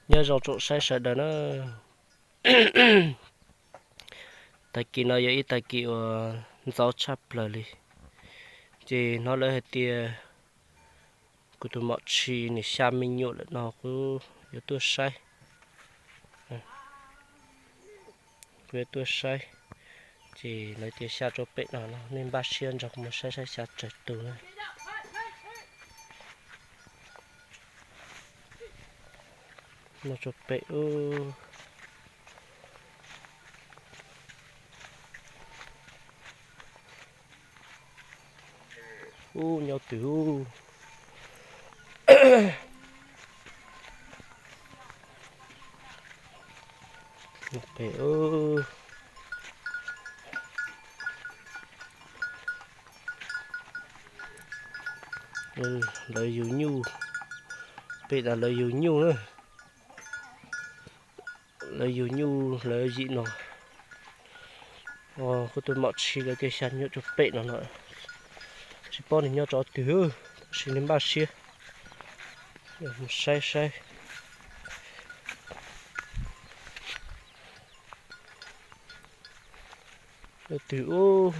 Nyob zoo tsoom saib sawv daws na, tag kis no yog ib tag kis uas ntxov tshaj plaws li. Ces hnov lawv hais tias kuv tus mom tshis nws xya me nyuam lawm no, kuv yuav tuaj saib. Kuv yuav tuaj saib, ces lawv tias xya rau pem no no, nej npaj siab nrog kuv mus saib saib xya tsawg tus na. No rau pem ub. Ub, nyob twg ub. Pem ub. Lawv yug nyuj, pem tas lawv yug nyuj na. Lawv yug nyuj lawv yim no. Kuv tus mom tshis lawv tias xya nyuam rau pem no no. Tsis paub nws nyob rau twg, tab sis nws npaj siab mus saib saib. Twg ub.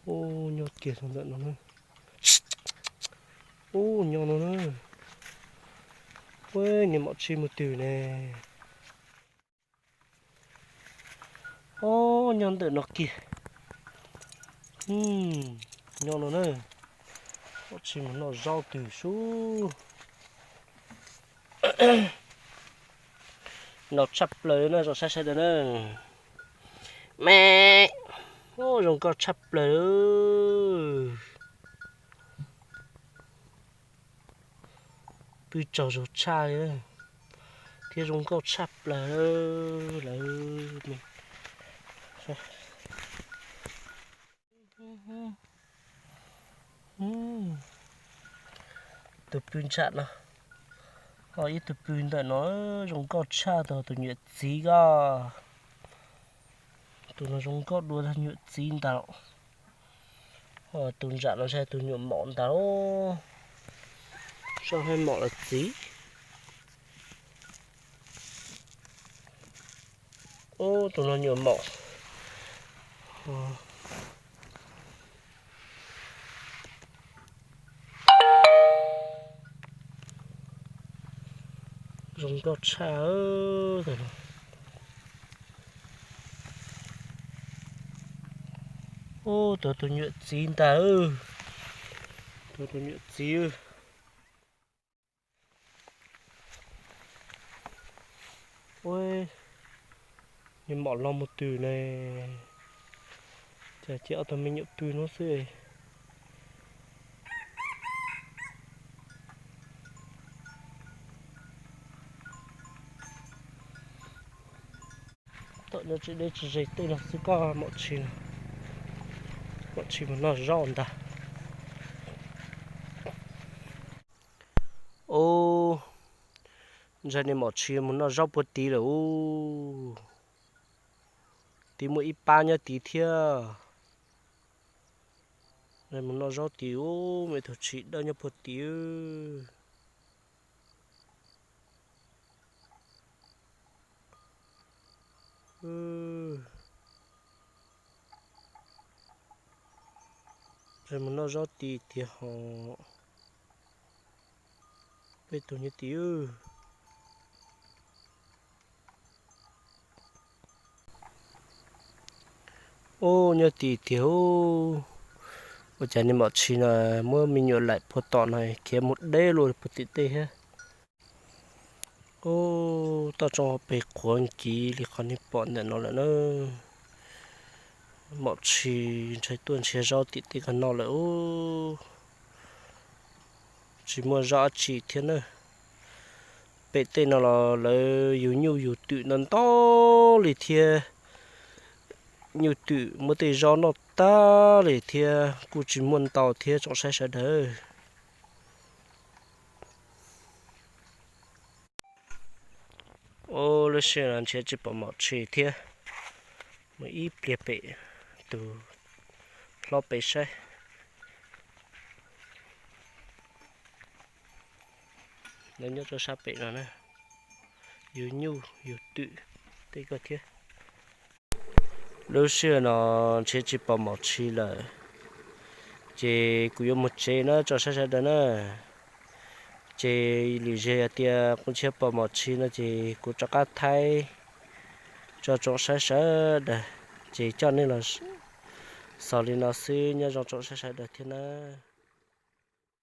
Ub, nyob kiag ntawm no na. Ub, nyob no na. Ub, niag mom tshis mus twg ne? Ob, nyob ntawm no kiag. Nyob no na. Mom tshis mus noj zaub twg sub. No tshaj plaws na, tsoom saib sawv daws na. Me, ub, zoo nkauj tshaj plaws. Pw tsaug zog tshaj li thiab zoo nkauj tshaj plaws lawm. Tus pw ntsam no, ho ib tug pw ntawm no zoo nkauj tshaj tau tus nyuam txiv ko. Tus no zoo nkauj dua tus nyuam txiv ntag. Tus ntsam no ntshe tus nyuam maum ntag. Soj hab maum los txiv. Ub, tus no nyuam maum. Zoo nkauj tshaj. Ub, tus, tus nyuam txiv ntag. Tus, tus nyuam txiv. Ub, niag maum los mus twg ne? Cas cia ob tug me nyuam pw no xwb. Tom no tsis deb tsis ze tej no xwb koj mom tshis, mom tshis mus noj zaub ntag. Ub, ntshai niag mom tshis mus noj zaub puag tid lawm ub. Tid muaj ib pab nyob tid thiab. Mus noj zaub tid ub, me tug tshis dawb nyob puag tid. Mus noj zaub tid tiag ho. Peb tug nyob tid. Ub, nyob tid tiag ub. Ua cas niag mom tshis no muab me nyuam laim puag tom no khiav mus deb luaj puag tim tej thiab. Ub, toj roob pes qhuav nkiv li qhov nej pom ntawm no lawm na. Mom tshis ntshai tuaj nrhiav zaub tim tej ko noj lawm ub. Tsis muaj zaub dab tsi thiab na. Pem tej no los lawv yug nyuj yug twm ntau ntau li thiab. Nyuj twm muab tej zaub noj tag li thiab kuj tsis muaj ntau thiab tsoom saib sawv daws. Ub, lub sij hawm no nrhiav tsis pom mom tshis thiab. Mus ib pliag pem tus hlob pem saib. Nyob rau sab pem no na, yug nyuj yug twm tej ko thiab. Lub sij hawm no ntshe tsis pom mom tshis lawm, ces kuv yuav mus tsev na tso saib sawv daws na. Ces lwm zaug yog tias kuv ntshe pom mom tshis no ces kuv rov qab thaij tso tsoom saib sawv daws, ces coj nej los xaus li no xwb, nyob zoo tsoom saib sawv daws thiab na.